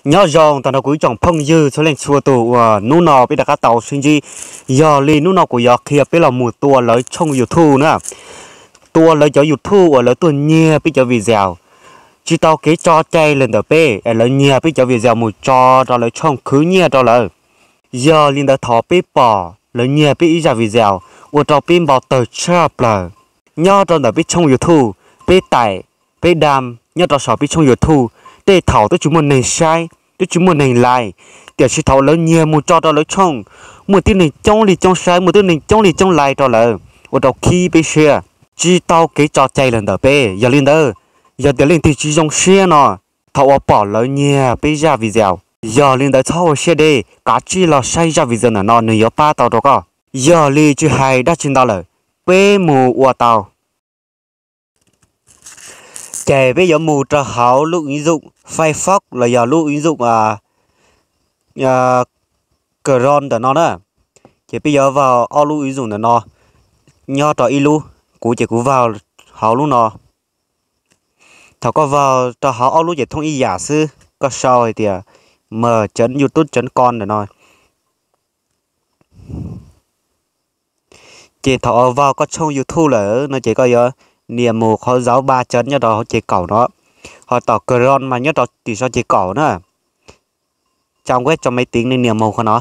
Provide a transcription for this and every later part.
Nyob zoo tag nrho kuv ib tsoom phooj ywg txhua leej txhua tus uas hnub no peb rov qab tau sib ntsib. Yog li hnub no kuv yuav qhia peb los mus tua lawv tshooj YouTube na. Tua lawv cov YouTube uas lawv tuaj nyiag peb cov video, tsis tau kev tso cai los ntawm peb es lawv nyiag peb cov video mus tso rau lawv tshooj khwv nyiaj rau lawv. Yog li ntawd thaum peb pom lawv nyiag peb ib zaj video ua rau peb npau taws tshaj plaws. Nyob rau ntawm peb tshooj YouTube, peb taim, peb dam nyob rau saum peb tshooj YouTube, tej thaum twb tsis muaj neeg saib, twb tsis muaj neeg like, tiam sis thaum lawv nyiag mus tso rau lawv tshooj, muaj tib neeg coob li coob saib, muaj tib neeg coob li coob like rau lawv, ua rau khib peb siab, tsis tau kev tso cai los ntawm peb. Yog li ntawd, yog tias leej twg tsis zoo siab no, thaum uas pom lawv nyiag peb zaj video, yog li ntawd txhob ua siab deb, kav tsij los saib zaj video ntawm no, nws yuav pab tau rau koj. Yog li tsis hais dab tsi ntau lawm, peb mus ua tau. Ces peb yuav mus rau hauv lub ứng dụng Firefox los yog lub ứng dụng Chrome ntawm no na. Ces peb yuav vào ob lub ứng dụng ntawm no, nyob rau ib lub, kuv ces kuv vào hauv lub no. Thaum koj vào rau hauv ob lub ces thooj ib yam xwb, koj sau hais tias mờ chấm youtube chấm com ntawm no. Ces thaum uas vào koj tshooj YouTube lawm no ces koj yuav nias mus qhov dấu ba chấm nyob rau hauv ces kaum no, ho tom Chrome mas nyob rau tim sau ces kaum na. Trang web cho máy tính, nej nias mus qhov no.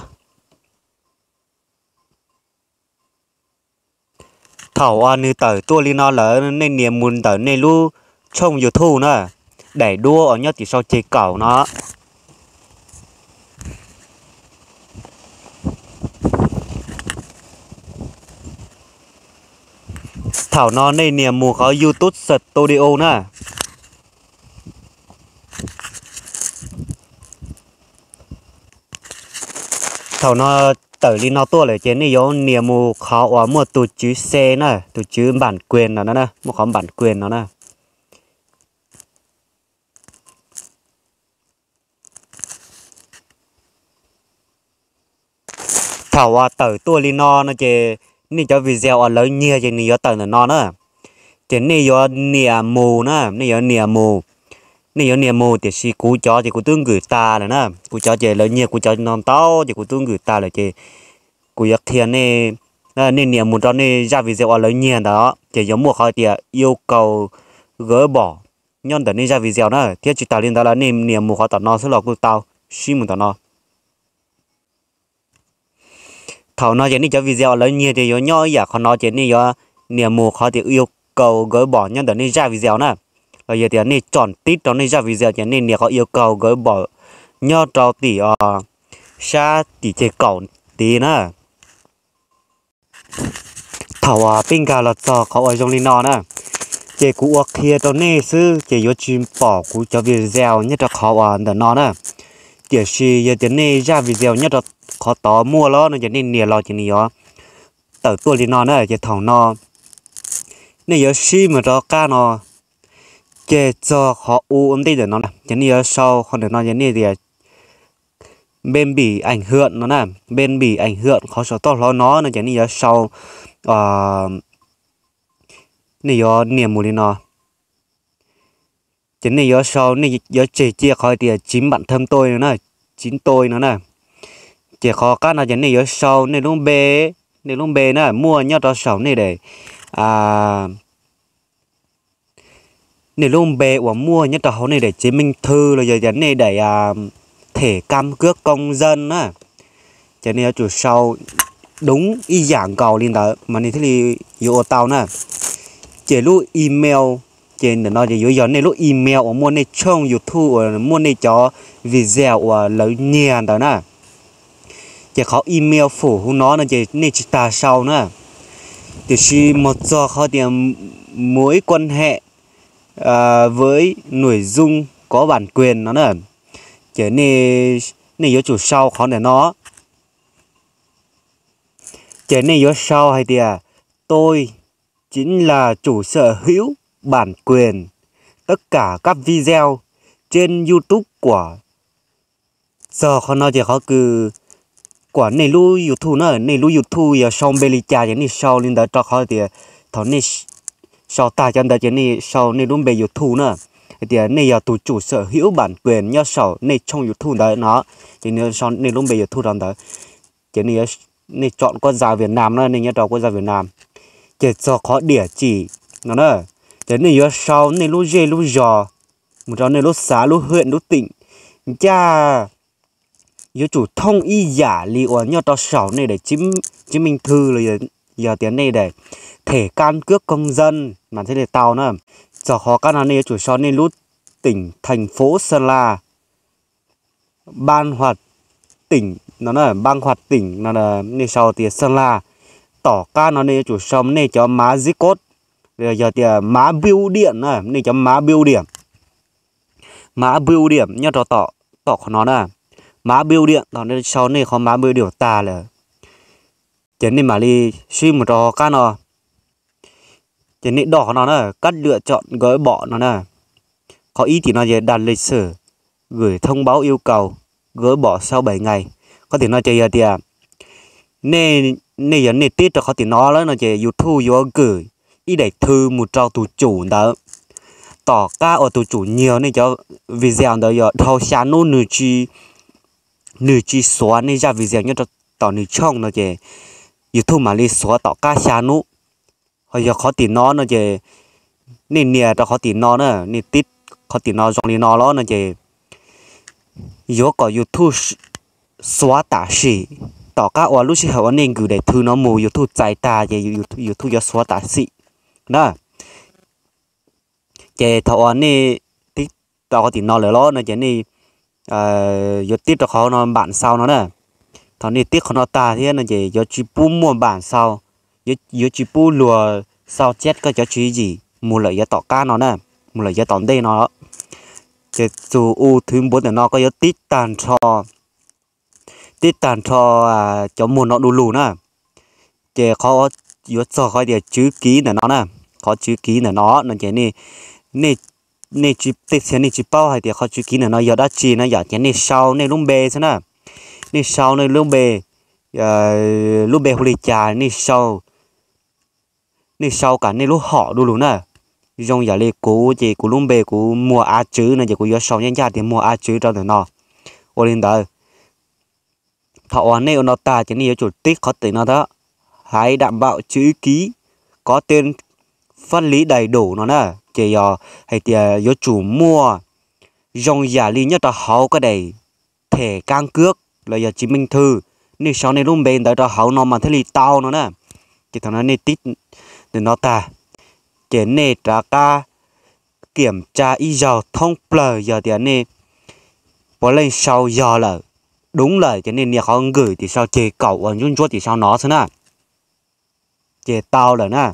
Thaum uas nws tawm tuaj li no lawm, nej nias mus ntawm nej lub tshooj YouTube na, daim duab uas nyob tim sau ces kaum no. Thaum no nej nias mus qhov YouTube Studio na. Thaum no tawm li no tuaj lawm ces nej yuav nias mus qhov uas muaj tus tswv xe na, tus tswv bản quyền no na, muaj qhov bản quyền no na. Thaum uas tawm tuaj li no no ces nej cov video uas lawv nyiag ces nws yuav tawm ntawm no na. Ces nej yuav nias mus na, nej yuav nias mus, nej yuav nias mus, tiam sis kuv cov ces kuv twb nkwm tas lawm na. Kuv cov ces lawv nyiag kuv cov no ntau ces kuv twb nkwm tas lawm ces kuv yuav qhia nej, nej nias mus rau nej zaj video uas lawv nyiag ntawd ces yuav muaj qhov tias yêu cầu gỡ bỏ nyob ntawm nej zaj video na, thiab tsis tas li ntawd los nej nias mus qhov tom no xwb los kuj tau, sib mus tom no. Thaum no ces nej cov video uas lawv nyiag ces yuav nyob ib yam qhov no ces nej yuav nias mus qhov tias yêu cầu gỡ bỏ nyob ntawm nej zaj video na, los yog tias nej chọn tib rau nej zaj video ces nej nias qhov yêu cầu gỡ bỏ nyob rau tim sab tim ces kaum tid na. Thaum uas peb nkag los txog qhov uas zoo li no na, ces kuv ua qhia rau nej xwb ces yuav tsis pom kuv cov video nyob rau qhov uas ntawm no na. Tiam sis yog tias nej zaj video nyob rau qhov tod muaj los no ces nej nias los ces nws yuav tawm tuaj li no na. Ces thaum no nej yuav sib mus rov qab no, ces txog qhov u ua ntej ntawm no na ces nej yuav sau qhov ntawm no ces nej tias bên bị ảnh hưởng no na, bên bị ảnh hưởng qhov saum toj hauv no no ces nej yuav sau, nej yuav nias mus li no. Ces nej yuav sau, nej yuav tseg cia qhov tias chính bản thân tôi no na, chính tôi no na. Ces qhov qab no ces nej yuav sau nej lub npe, nej lub npe na muaj nyob rau saum nej daim, nej lub npe uas muaj nyob rau hauv nej daim chứng minh thư los yog tias nej daim thẻ căn cước công dân na. Ces nej yuav tsum sau đúng ib yam nkaus li ntawd mas nej thiaj li yuav ua tau na. Ces lub email, ces ntawm no ces yuav yog nej lub email uas muaj nej tshooj YouTube uas muaj nej cov video uas lawv nyiag ntawd na. Ces qhov email phủ hauv no no ces nej tsis tas sau na. Tiam sis mus txog qhov tias mối quan hệ với nội dung có bản quyền no na, ces nej yuav tsum sau qhov ntawm no. Ces nej yuav sau hais tias tôi chính là chủ sở hữu bản quyền tất cả các video trên YouTube của, txog qhov no ces qhov kws kuam nej lub YouTube na, nej lub YouTube yog sau npe li cas ces nej sau li ntawd rau qhov tias thaum nej sau tag cov ntawd ces nej sau nej lub npe YouTube na. hais tias nej yog tus chủ sở hữu bản quyền nyob saum nej tshooj YouTube ntawd no, ces nej sau nej lub npe YouTube rau ntawd, ces nej tsom quốc gia Việt Nam na, nej nyob rau quốc gia Việt Nam. Ces txog qhov địa chỉ no na, ces nej yuav sau nej lub zej lub zos mus rau nej lub xã lub huyện lub tỉnh ncaj, yuav tsum thooj ib yam li uas nyob rau saum nej daim chứng minh thư los yog tias nej daim thẻ căn cước công dân mas thiaj li tau na. Txog qhov qab no nej yuav tsum sau nej lub tỉnh thành phố Sơn La, ban hoạch tỉnh no, ban hoạch tỉnh no, nej sau tias Sơn La. Tom qab no nej yuav tsum sau nej cov mã zip code, yog tias mã bưu điện na, nej cov mã bưu điện, mã bưu điện nyob rau tom qhov no na, mã bưu điện, thaum nej sau nej qhov mã bưu điện tag lawm, ces nej mam li swb mus rau qab no. Ces nej doj qhov no na, cách lựa chọn gỡ bỏ no na. Qhov ib tim no ces đặt lịch sử gửi thông báo yêu cầu gỡ bỏ sau bảy ngày. Qhov tim no ces yog tias nej yog nej tib rau qhov tim no lawm no ces YouTube yuav gửi ib daim thư mus rau tus chủ ntawd. Tom qab uas tus chủ nyiag nej cov video ntawd yog dhau xya hnub nws tsis xuav nej zaj video nyob rau tom nws tshooj no ces YouTube mam li xuav tom qab xya hnub. Ho yog qhov tim no no ces nej nias rau qhov tim no na, nej tib qhov tim no zoo li no los no ces yuav kom YouTube xuav tam sim. Tom qab uas lub sij hawm uas nej gửi daim thư no mus YouTube txais tag ces YouTube yuav xuav tam sim na. Ces thaum uas nej tib rau qhov tim no lawm los no ces nej yuav tib rau qhov no bản sao no na. Thaum nej tib qhov no tag thiab no ces yuav tsis pub muaj bản sao, yuav tsis pub luag sao chép koj cov tswv yim mus lawm yav tom qab no na, mus lawm yav tom ntej no. Ces tus thứ bốn ntawm no koj yuav tib tag nrho, tib tag nrho cov muag no du lug na. Ces qhov yuav txog qhov tias chữ ký ntawm no na, qhov chữ ký ntawm no no ces nej, tej txhia nej tsis paub hais tias qhov chữ ký ntawm no yog dab tsi no yom, ces nej sau nej lub npe xwb na. Nej sau nej lub npe, lub npe hu li cas nej sau, nej sau kam nej lub hom du lug na. Zoo yam li kuv ces kuv lub npe kuv Muas A Tswv no ces kuv yuav sau ncaj ncaj tias Muas A Tswv rau ntawm no. Ua li ntawd, thaum uas nej ua no tag ces nej yuav tsum tib qhov tim no thiab, hãy đảm bảo chữ ký có tên pháp lý đầy đủ no na. Ces yog hais tias yuav tsum muaj zoo yam li nyob rau hauv koj daim thẻ căn cước los yog chứng minh thư, nej sau nej lub npe ntawd rau hauv no mas thiaj li tau no na. Ces thaum no nej tib ntawm no tag, ces nej rov qab kiểm tra ib zaug thoob plaws, yog tias nej puav leej sau yog lawm, đúng lawm ces nej nias qhov gửi tim sau ceg kaum uas ntsuab ntsuab tim sau no xwb na, ces tau lawm na.